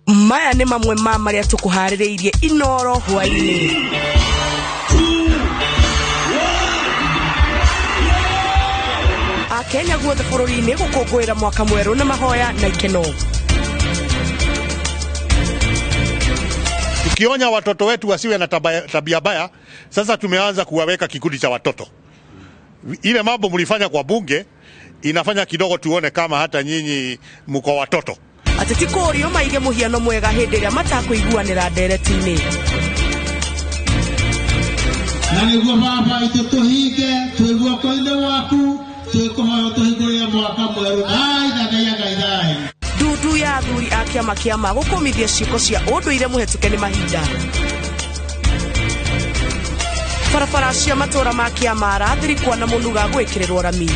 Maya nĩ mamwe ma marĩa tũkũharĩrĩirie Inoro hwaĩ-inĩ. Akenya guothe bũrũri-inĩ gũkũngũĩra mwaka mwerũ na mahoya na ikeno. Tukionya watoto wetu wasiwe na tabia baya, sasa tumeanza kuwaweka kikundi cha watoto. Ile mambo mlifanya kwa bunge inafanya kidogo tuone kama hata nyinyi mko watoto. Ateti kũũrio maige mũhiano mwega hĩndĩ ĩrĩa matakũiguanĩra ndereti-inĩ. Na nĩguo baba itũ tũhinge twĩ guoko-inĩ gwaku, twĩkũhoya ũtũhingũrĩre mwaka mwerũ. Thai, thathaiya thai. Ndundu ya athuri a kĩama kĩa gũkũmithia ciĩko cia ũndũire mũhetũke nĩ mahinda. Barabara cia matũũra ma Kĩamara thirikwa na mũnuga gwĩkĩrĩrwo rami.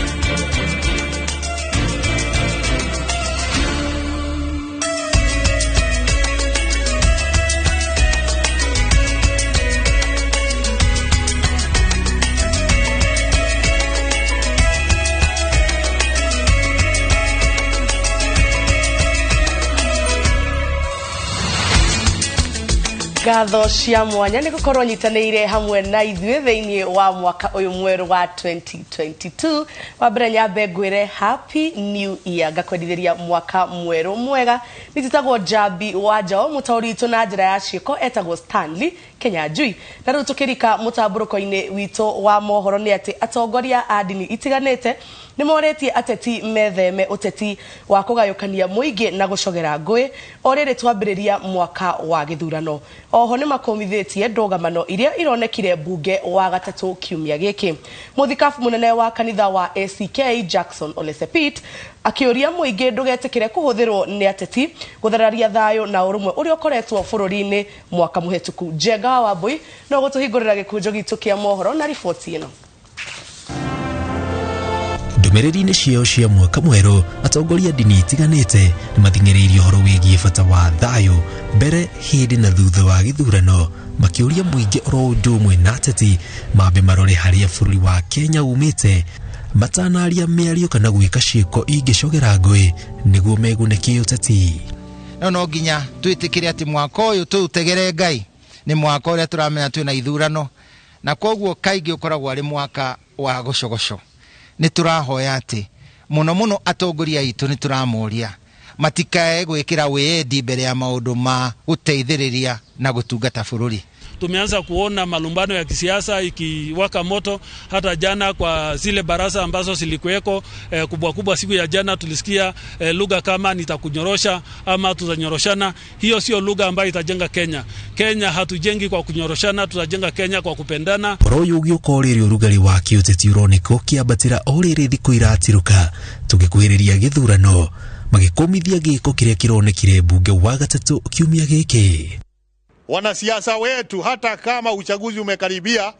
Ngatho cia mwanya nĩ gũkorwo nyitanĩire hamwe na ithuĩ thĩinĩ wa mwaka ũyũ mwerũ wa 2022. Wa mbere nyambe ngwĩre happy new year, ngakwendithĩria mwaka mwerũ mwega. Nĩ Njambi wa Njao, mũtaũri witũ na njĩra ya ciĩko etagwo Stanley Kenyanjui. Na rĩu tũkĩrika mũtambũrũko-inĩ witũ wa mohoro nĩ atĩ atongoria a ndini itiganĩte nĩ morĩtie ateti metheme ũteti wa kũgayũkania mũingĩ na gũcogera ngũĩ o rĩrĩ twambĩrĩria mwaka wa gĩthurano. Oho nĩ makũmithĩtie ndũgamano iria ironekire mbunge wa gatatũ kiumia gĩkĩ. Mũthikabu mũnene wa kanitha wa ACK Jackson Ole Sapit akĩũria mũingĩ ndũgetĩkĩre kũhũthĩrwo nĩ ateti gũthararia thayũ na ũrũmwe ũrĩa ũkoretwo bũrũri-inĩ mwaka mũhetũku. Njenga wa Wambui no gũtũhingũrĩra gĩkũnjo gitũ kĩa mohoro na riboti ĩno. Ndũmĩrĩri-inĩ ciao cia mwaka mwerũ, atongoria ndini itiganĩte nĩ mathing'ĩrĩirie ũhoro wĩgiĩ bata wa thayũ mbere, hĩndĩ na thutha wa gĩthurano, makĩũria mũingĩ oro ũndũ ũmwe na ateti mambe marore harĩa bũrũri wa Kenya umĩte matanaria mĩario kana gwĩka ciĩko ingĩcogera ngũĩ nĩguo megune kĩũteti. No nginya twĩtĩkĩre atĩ mwaka ũyũ tũũtegere Ngai nĩ mwaka ũrĩa tũramenya twĩna ithurano, na koguo kaingĩ ũkoragwo arĩ mwaka wa gũcogoco. Nĩ tũrahoya atĩ mũno mũno atongoria aitũ nĩ tũramoria matikae gwĩkĩra wĩyendi mbere ya maũndũ ma gũteithĩrĩria na gũtungata bũrũri. Tumeanza kuona malumbano ya kisiasa ikiwaka moto. Hata jana kwa zile barasa ambazo zilikuweko kubwa kubwa siku ya jana tulisikia lugha kama nitakunyorosha ama tutanyoroshana. Hiyo sio lugha ambayo itajenga Kenya. Kenya hatujengi kwa kunyoroshana, tutajenga Kenya kwa kupendana. Ũhoro ũyũ ũgĩũka o rĩrĩ ũrugarĩ wa kĩũteti ũroneka ũkĩambatĩra o rĩrĩ thikũ iratirũka tũgĩkuhĩrĩria gĩthurano, magĩkũmithia gĩko kĩrĩa kĩronekire mbunge wa gatatũ kiumia gĩkĩ. Wanasiasa wetu, hata kama uchaguzi umekaribia,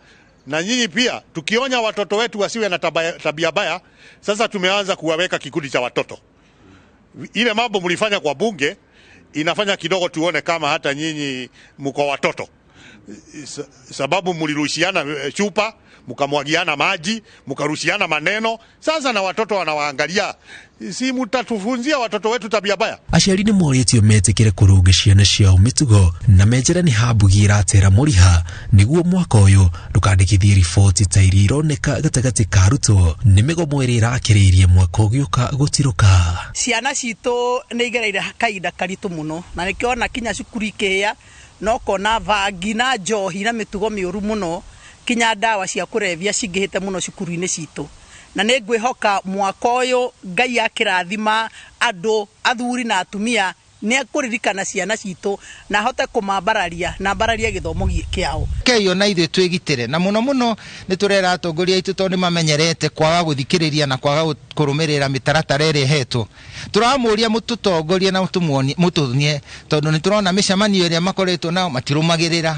na nyinyi pia, tukionya watoto wetu wasiwe na tabia baya, sasa tumeanza kuwaweka kikundi cha watoto. Ile mambo mlifanya kwa bunge inafanya kidogo tuone kama hata nyinyi mko watoto. Sababu mlirushiana chupa, mkamwagiana maji, mkarushiana maneno. Sasa na watoto wanawaangalia, si mtatufunzia watoto wetu tabia baya? Aciari nĩ morĩtio metĩkĩre kũrũnga ciana ciao mĩtugo na menjera nĩ hambugi iratera mũriha nĩguo mwaka ũyũ ndũkandĩkithie riboti ta iria ironeka gatagatĩ ka arutwo nĩ mĩgomo ĩrĩa ĩrakĩrĩirie mwaka ũgĩũka gũtirũka. Ciana citũ nĩ igereire kahinda karitũ mũno, na nĩkĩo ona kinya cukuru ikĩhĩa no kona bangi na njohi na mĩtugo mĩũru mũno, kinya ndawa cia kũrebia cingĩhĩte mũno cukuru-inĩ citũ. Na nĩ ngwĩhoka mwaka ũyũ Ngai akĩrathima andũ athuri na atumia nĩ ekũririkana ciana citũ na ahote kũmambararia na ambararie gĩthomo kĩao. Kei ona ithuĩ twĩgitĩre, na mũno mũno nĩ tũrera atongoria aitũ tondũ nĩ mamenyerete kwaga gũthikĩrĩria na kwaga kũrũmĩrĩra mĩtaratara ĩrĩa ĩhetwo. Tũramũria mũtũtongorie na mũtũnie, tondũ nĩ tũrona mĩcemanio ĩrĩa makoretwo nao matirũmagĩrĩra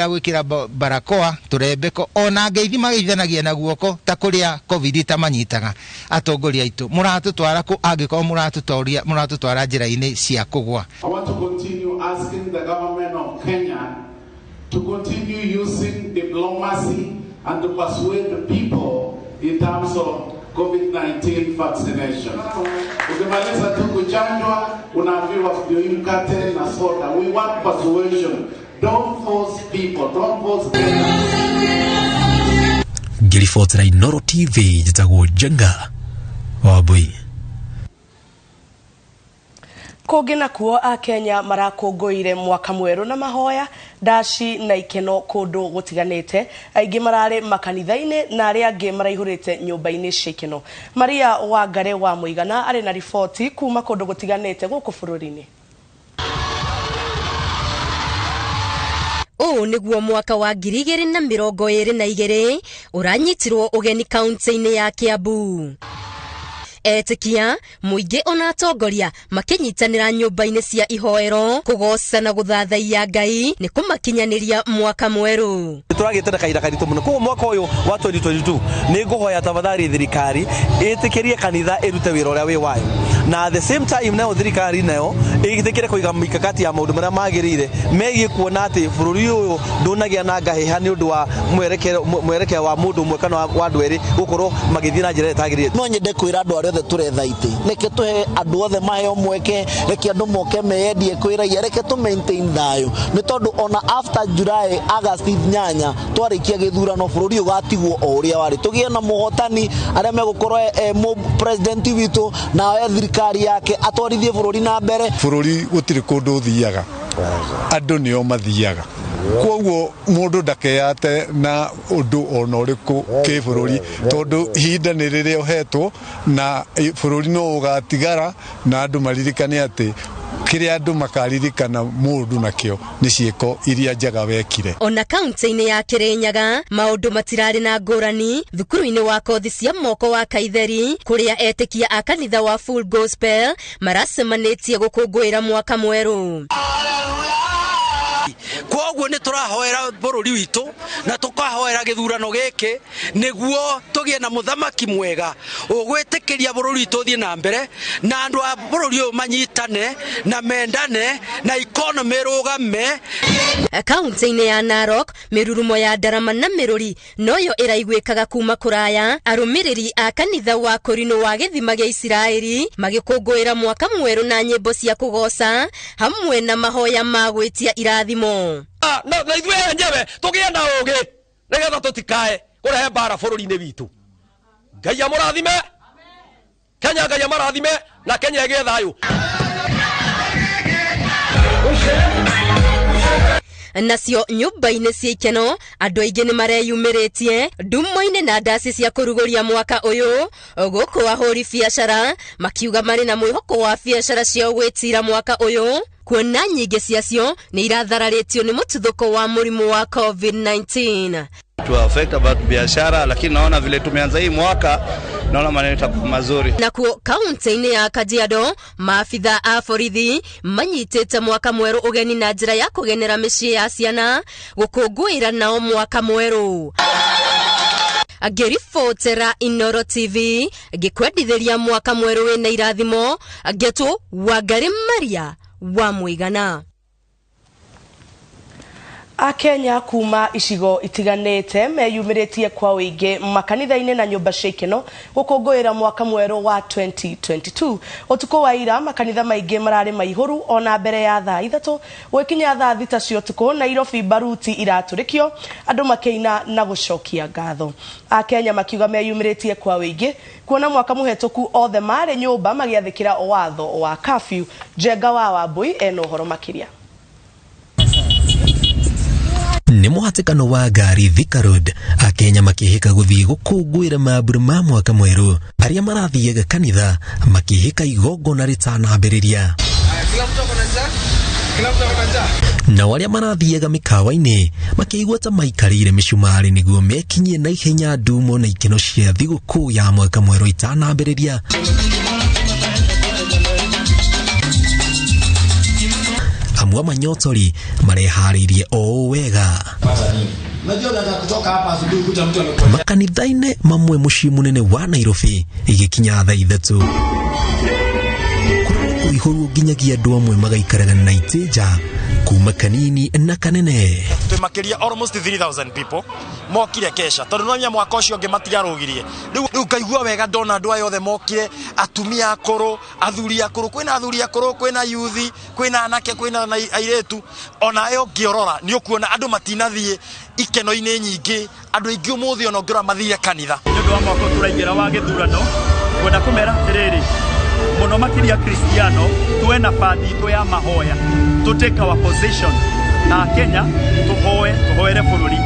gwĩkĩra barakoa tũrembeko, ona ngeithi mageithanagia na guoko ta kũrĩa COVID ĩtamanyitaga. Atongoria aitũ mũratũtwara kũ angĩkorwo mũratũtwara njĩra-inĩ cia kũgwa? I want to continue asking the government of Kenya to continue using diplomacy and to persuade the people in terms of COVID-19 vaccination. Ukimaliza tu kuchanjwa unaambiwa Tunaambiwa ndio hii mkate na soda. We want persuasion. Don't force people. Don't force Ngĩribotera Inooro TV njĩtagwo Njenga Wambui. Kũngĩ nakuo akenya marakũngũire mwaka mwerũ na mahoya ndaci na ikeno kũndũ gũtiganĩte. Aingĩ mararĩ makanitha-inĩ na arĩa angĩ maraihũrĩte nyũmba-inĩ cia ikeno. Maria Wangare wa Mũigana arĩ na riboti kuma kũndũ gũtiganĩte gũkũ bũrũri-inĩ. Ũũ nĩguo mwaka wa 2022 ũranyitirwo ũgeni kaunti-inĩ ya Kiambu. Etĩkia mũingĩ ona atongoria makĩnyitanĩra nyũmba-inĩ cia ihoero kũgoca na gũthathaiya Ngai nĩ kũmakinyanĩria mwaka mwerũ. Tũragĩte na kahinda karitũ mũno, koguo mwaka ũyũ wa 2022 nĩ ngũhoya tafadhali thirikari ĩtĩkĩrie kanitha ĩrute wĩra ũrĩa wĩ wayo, na at the same time nayo thirikari nayo ĩtĩkĩre kũiga mikakati ya maũndũ marĩa magĩrĩire megiĩ kuona atĩ bũrũri ũyũ ndũnagĩa na ngahĩha nĩ ũndũ wa mwerekero wa mũndũ ũmwe kana wa andũ erĩ gũkorwo magĩthiĩ na njĩra ĩrĩa ĩtagĩrĩire. No nyende kwĩra andũ arĩa othe tũretha itĩ, reke tũhe andũ othe maheo mweke, reke andũ moke meyendie kwĩ raia, reke tũ maintain thayũ, nĩ tondũ ona after July August 8 twarĩkia gĩthurano bũrũri ũgatigwo o ũrĩa warĩ. Tũgĩe na mũhotani arĩa megũkorwo president witũ na oe thirikari yake atwarithie bũrũri na mbere. Bũrũri gũtirĩ kũndũ ũthiaga, andũ nĩo mathiaga, koguo mũndũ ndakeyate na ũndũ ona ũrĩkũ kĩbũrũri, tondũ ihinda nĩ rĩrĩa ũhetwo na bũrũri no ũgatigara, na andũ maririkane atĩ kĩrĩa andũ makaririkana mũndũ nakĩo nĩ ciĩko iria njega wekire. Ona kaunti-inĩ ya Kirinyaga maũndũ matirarĩ na ngũrani thukuru-inĩ wa kothi cia moko wa Kaitheri kũrĩa etĩkia a kanitha wa Full Gospel maracemanĩtie gũkũngũĩra mwaka mwerũ. Koguo nĩ tũrahoera bũrũri witũ na tũkahoera gĩthurano gĩkĩ nĩguo tũgĩe na mũthamaki mwega ũgwĩtĩkĩria bũrũri witũ ũthiĩ na mbere, na andũ a bũrũri ũyũ manyitane na mendane na economy ĩrũgame. Kaunti-inĩ ya Narok mĩrurumo ya ndarama na mĩrũri noyo ĩraiguĩkaga kuma kũraya, arũmĩrĩri a kanitha wa Kũrinũ wa gĩthima gĩa Isiraeli magĩkũngũĩra mwaka mwerũ na nyĩmbo cia kũgoca hamwe na mahoya ma gwĩtia irathimo. Na ithuĩ enyewe tũgĩe na ũũgĩ nĩgetha tũtikae kũrehe mbara bũrũri-inĩ witũ. Ngai amũrathime Kenya, Ngai amũrathime na Kenya ĩgĩe thayũ. Nacio nyũmba-inĩ cia ikeno andũ aingĩ nĩ mareyumĩrĩtie ndumo-inĩ na ndaci cia kũrugũria mwaka ũyũ, gũkũ ahũri biacara makiuga marĩ na mwĩhoko wa biacara ciao gwĩtira mwaka ũyũ, kuona nyingĩ ciacio nĩ irathararĩtio nĩ mũtuthũko wa mũrimũ wa COVID-19. To affect about biashara, lakini naona vile tumeanza hii mwaka naona maneno yatakuwa mazuri. Nakuo kaunti-inĩ ya Kajiado maabitha a borithi manyitĩte mwaka mwerũ ũgeni na njĩra ya kũgenera mĩciĩ ya ciana gũkũngũĩra nao mwaka mwerũ. Ngĩribotera Inooro TV ngĩkwendithĩria mwaka mwerũ wĩna irathimo, ngetwo Wangari Maria wa Mũigana. Akenya kuma icigo itiganĩte meyumĩrĩtie kwa ũingĩ makanitha-inĩ na nyũmba cia ikeno gũkũngũĩra mwaka mwerũ wa 2022. Ũtukũ wa ira makanitha maingĩ mararĩ maihũru ona mbere ya thaa 3 gũgĩkinya thaa 6 cia ũtukũ. Nairobi baruti iratũrĩkio andũ makĩina na gũcokia ngatho. Akenya makiuga meyumĩrĩtie kwa ũingĩ kuona mwaka mũhetũku othe marĩ nyũmba magĩathĩkĩra watho wa curfew. Njenga wa Wambui ena ũhoro makĩria. Nĩ mũhatĩkano wa ngari Thika Road, Akenya makĩhĩka gũthiĩ gũkũngũĩra mambura ma mwaka mwerũ, arĩa marathiaga kanitha makĩhĩka igongona rĩtanambĩrĩria, nao arĩa marathiaga mĩkawa-inĩ makĩigua ta maikarĩire mĩcumarĩ nĩguo mekinyie na ihenya ndumo na ikeno cia thigũkũ ya mwaka mwerũ itanambĩrĩria. Amwe manyotori mareharĩirie o wega. Makanitha-inĩ mamwe mũciĩ mũnene wa Nairobi igĩkinya thaa 3. Ũihũru nginyagia andũ amwe magaikaraga na itĩ nja kuma kanini na kanene. Twĩ makĩria almost 3000 people mokire kesha tondu no nya mwaka ũcio ũngĩ matiarũgirie. Rĩu ngaigua wega ndona andũ aya othe mokire, atumia akũrũ, athuri akũrũ, kwĩna athuri akũrũ, kwĩna yuthi, kwĩna anake, kwĩna airĩtu. Ona yo ũngĩrora nĩ ũkuona andũ matinathiĩ ikeno-inĩ nyingĩ, andũ aingĩ ũmũthĩ ona ũngĩrora mathire kanitha. Nĩ ũndũ wa mwaka ũyũ tũraingĩra wa gĩthurano, ngwenda kũmera atĩrĩrĩ, mũno makĩria Kristiano tuwe na bandi itũ ya mahoya, to take our position na Kenya, tuhoe, tuhoere bũrũri.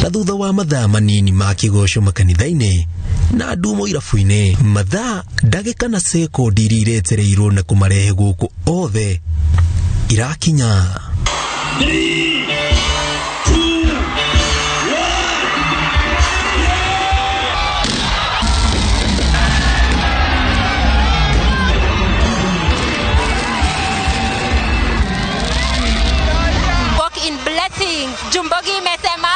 Na thutha wa mathaa manini ma kĩgoco makanitha-inĩ na ndumo irabu-inĩ, mathaa ndagĩka na sekondi iria iretereirwo na kũmarehe gũkũ othe irakinya. 3, 2, 1. Walk in blessings. Jumbogi imesema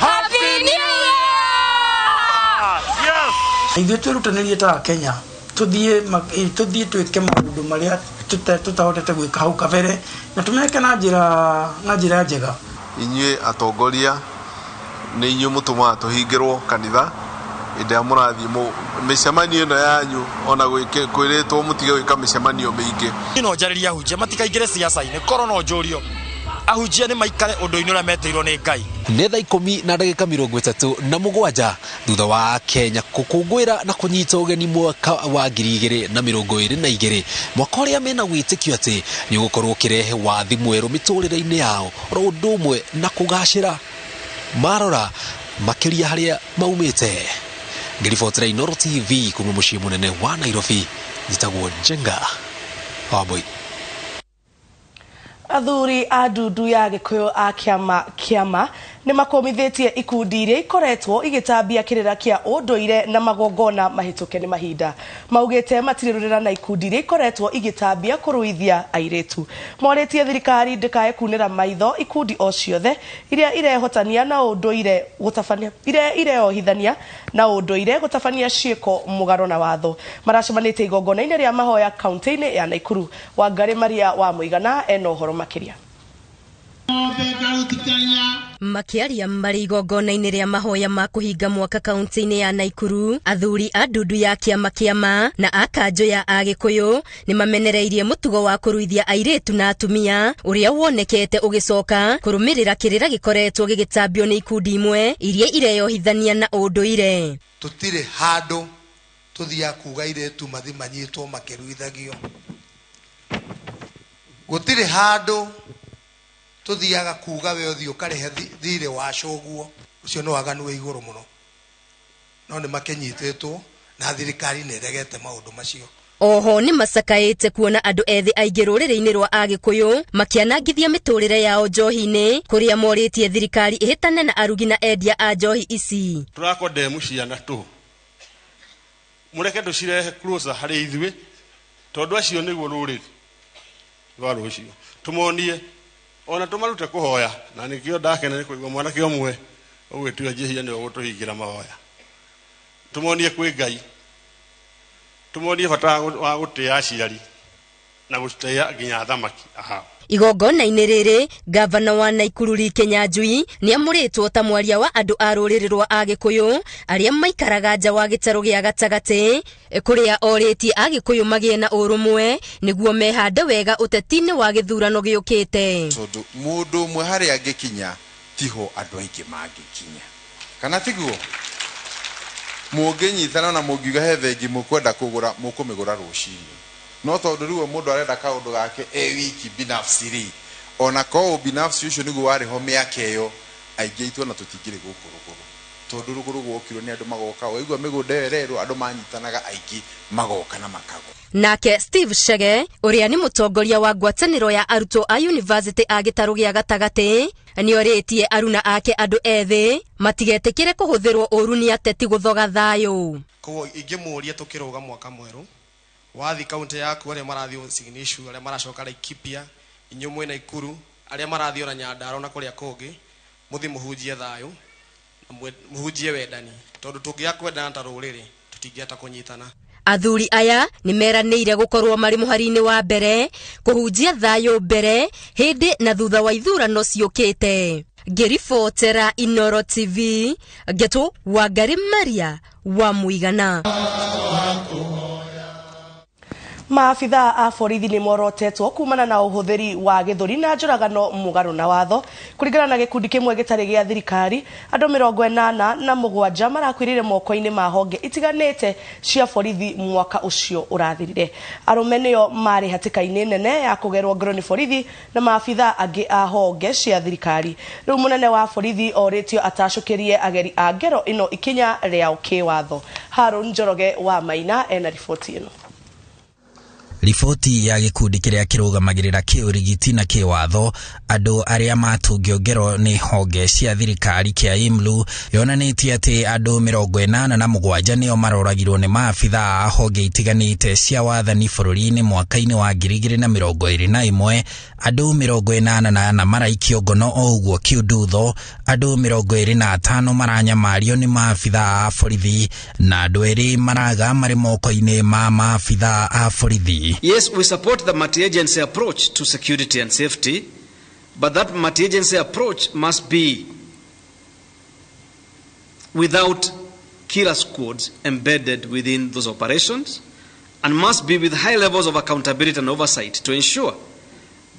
Happy New Year! Yes. Ithuĩ twĩrutanĩrie ta Kenya tuthiĩ twĩke maũndũ marĩa tutahotete gwĩka hau kabere na tũmeke na njĩra njega. Inyuĩ atongoria nĩ inyuĩ mũtũmaga tũhingĩrwo kanitha hĩndĩ ĩrĩa mũrathiĩ mĩcemanio ĩno yanyu, ona kwĩrĩtwo mũtige gwĩka mĩcemanio mĩingĩ. No njarĩrie ahunjia matikaingĩre siasa-inĩ, korwo no njũrio ahunjia nĩ maikare ũndũ-inĩ ũrĩa metĩirwo nĩ Ngai. Nĩ thaa 10:37 thutha wa Kenya gũkũngũĩra na kũnyita ũgeni mwaka wa 2022, mwaka ũrĩa mena wĩtĩkio atĩ nĩ ũgũkorwo ũkĩrehe wathi mwerũ mĩtũrĩre-inĩ yao oro ũndũ ũmwe na kũgacĩra marora makĩria harĩa maumĩte. Ngĩribotera Inooro TV kuma mũciĩ mũnene wa Nairobi, njĩtagwo Njenga Wambui. Athuri a ndundu ya Gĩkũyũ a kĩama kĩama nĩ makomithĩtie ikundi iria ikoretwo igĩtambia kĩrĩra kĩa ũndũire na magongona mahĩtũke nĩ mahinda. Maugĩte matirĩ na ikundi iria ikoretwo igĩtambia kũruithia airĩtu. Morĩtie thirikari ndĩkae kunĩra maitho ikundi o ciothe iria irehotania na ũndũire gũtabania iria ireohithania na ũndũire gũtabania ciĩko mũgaro na watho. Maracemanĩtie igongona-inĩ rĩa mahoya kaunti-inĩ ya Naikuru. Wangari Maria wa Mũigana ena ũhoro makĩria. Makĩaria marĩ igongona-inĩ rĩa mahoya ma kũhinga mwaka kaunti-inĩ ya Naikuru, athuri a ndundu ya kĩama kĩama na a kanjũ ya Agĩkũyũ nĩ mamenereirie mũtugo wa kũruithia airĩtu na atumia ũrĩa wonekete ũgĩcoka kũrũmĩrĩra kĩrĩra gĩkoretwo gĩgĩtambio nĩ ikundi imwe iria ireyohithania na ũndũire. Tũtirĩ handũ tũthiaga kuga airĩtu mathi manyitwo makĩruithagio. Gũtirĩ handũ tuthiaga kuga we uthi ukarehe thire wa coguo ucio no waganu we iguru muno no ni makinyititwo na thirikari ni regete maundu macio. Oho nĩ macakaĩte kuona andũ ethĩ aingĩ rũrĩrĩ-inĩ rwa Agĩkũyũ makĩanangithia mĩtũrĩre yao njohi-inĩ kũrĩa morĩtie thirikari ĩhĩtane na arugi na endia a njohi ici. Tũrakondemu ciana tũ mũreke tũcirehe closer harĩ ithuĩ tondũ acio nĩguo rũrĩrĩ rwa rũciũ tũmonie ona tũmarute kũhoya na nĩkĩo ndakena nĩ kũigua mwanake ũmwe ũgwĩtua njĩhia nĩwe ũgũtũhingĩra mahoya. Tũmonie kwĩ Ngai, tũmonie bata wa gũtĩa aciari na gũtĩa nginya athamaki ahao. Igongona-inĩ rĩrĩ, gavana wa Naikuru Lee Kinyanjui nĩamũrĩtwo ta mwaria wa andũ a rũrĩrĩ rwa Agĩkũyũ arĩa maikaraga nja wa gĩtarũ gĩa gatagatĩ kũrĩa orĩtie Agĩkũyũ magĩe na ũrũmwe nĩguo mehande wega ũteti-inĩ wa gĩthurano gĩũkĩte. Tondũ mũndũ ũmwe harĩa angĩkinya tiho andũ aingĩ mangĩkinya, kana tiguo? Mũngĩnyitana na mũngiuga he thengi mũkwenda kũgũra mũkũmĩgũra rũcinĩ, no tondũ rĩu mũndũ arenda kaũndũ gake e wiki binafsi rĩ, ona korwo binafsi ũcio nĩguo warĩ ho mĩaka ĩyo, aingĩ aitũ ona tũtingĩrĩ gũkũ rũgũrũ, tondũ rũgũrũ gwokirwo nĩ andũ magoka, waigua mĩgũnda ĩyo ĩrerwo andũ manyitanaga aingĩ magoka na makagũra. Nake Steve Chege ũrĩa nĩ mũtongoria wa ngwatanĩro ya arutwo a university a gĩtarũ gĩa gatagatĩ nĩorĩtie aruna ake andũ ethĩ matigetĩkĩre kũhũthĩrwo ũru nĩ ateti gũthoga thayũ. Koguo ingĩmũria tũkĩrũga mwaka mwerũ wathi kaunti yaku arĩa marathiĩ Signishu, arĩa maracoka Laikipia, inyuĩ mwĩ Naikuru, arĩa marathiĩ ona Nyandarua na kũrĩa kũngĩ, mũthiĩ mũhunjie thayũ na mũhunjie wendani, tondũ tũngĩaga kwendana ta rũrĩrĩ Tũtingĩhota kũnyitana. Athuri aya nĩ meranĩire gũkorwo marĩ mũhari-inĩ wa mbere kũhunjia thayũ mbere, hĩndĩ na thutha wa ithurano ciũkĩte. Ngĩribotera Inoro TV, Ngetu Wangari Maria wa Mũigana. Maabitha a borithi nĩ morotetwo kumana na ũhũthĩri wa gĩthũri na njũragano mũgarũ na watho. Kũringana na gĩkundi kĩmwe gĩtarĩ gĩa thirikari, andũ 87 marakuĩrĩire moko-inĩ ma honge itiganĩte cia borithi mwaka ũcio ũrathirire. Arũme nĩo marĩ hatĩka-inĩ nene ya kũgerwo ngero nĩ borithi na maabitha angĩ a honge cia thirikari. Rĩu mũnene wa borithi orĩtio atacũkĩrie ageri a ngero ĩno ikinya rĩao kĩwatho. Harũn Njoroge wa Maina ena riboti ĩno. Riboti ya gĩkundi kĩrĩa kĩrũgamagĩrĩra kĩũrigiti na kĩwatho andũ arĩa matungio ngero nĩ honge cia thirikari kĩa IMLU yonanĩtie atĩ andũ 87 nĩo maroragirwo nĩ maabitha a honge itiganĩte cia wathani bũrũri-inĩ mwaka-inĩ wa 2021. Andũ 84 maraikio ngono o ũguo kĩundutho, andũ 25 maranyamario nĩ maabitha a borithi na andũ 2 maraga marĩ moko-inĩ ma maabitha a borithi. Yes, we support the multi-agency approach to security and safety, but that multi-agency approach must be without killer squads embedded within those operations and must be with high levels of accountability and oversight to ensure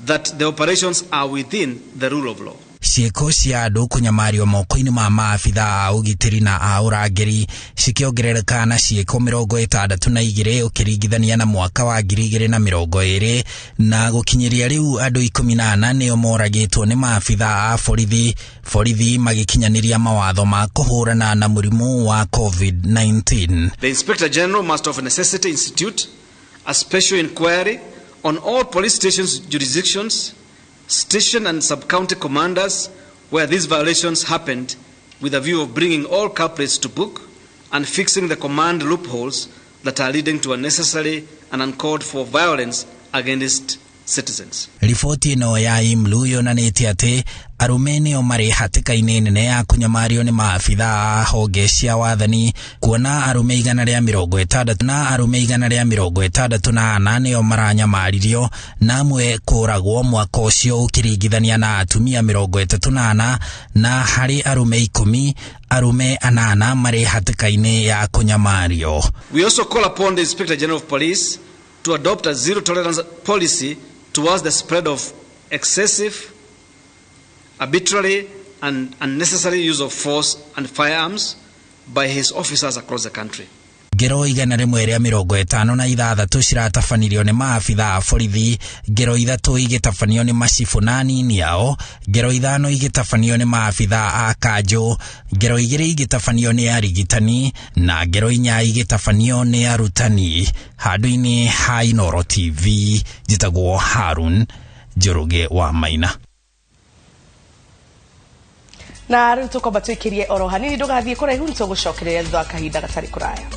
that the operations are within the rule of law. Ciĩko cia andũ kũnyamario moko-inĩ ma maabitha a ũgitĩri na a ũrangĩri cikĩongerereka na ciĩko 62 ũkĩringithania na mwaka wa 2020, na gũkinyĩria rĩu andũ 14 nĩo moragĩtwo nĩ maabitha a borithi, borithi magĩkinyanĩria mawatho ma kũhũrana na mũrimũ wa COVID-19. The Inspector General must of necessity institute a special inquiry on all police stations jurisdictions, station and sub-county commanders where these violations happened, with a view of bringing all culprits to book and fixing the command loopholes that are leading to unnecessary and uncalled for violence against citizens. Riboti ĩno ya IMLU yonanĩtie atĩ arũme nĩo marĩ hatĩka-inĩ nene ya kũnyamario nĩ maabitha a honge cia wathani, kuona arũme 160 na arũme 164 nĩo maranyamaririo na amwe kũragwo mwaka ũcio ũkĩringithania na atumia 34, na harĩ arũme 10 arũme 8 marĩ hatĩka-inĩ ya kũnyamario. We also call upon the Inspector General of Police to adopt a zero tolerance policy towards the spread of excessive, arbitrary and unnecessary use of force and firearms by his officers across the country. Ngero 156 ciratabanirio nĩ maabitha a borithi, ngero 3 igĩtabanio nĩ macibũ na anini ao, ngero 5 igĩtabanio nĩ maabitha a kanjũ, ngero 2 igĩtabanio nĩ arigitani na ngero 4 igĩtabanio nĩ arutani. Handũ-inĩ ha Inoro TV, njĩtagwo Harun Njoroge wa Maina. Na rĩu tũkwamba twĩkĩrie oro hanini, ndũgathiĩ kũraihu, nĩtũgũcokereria thutha wa kahinda gatarĩ kũraya.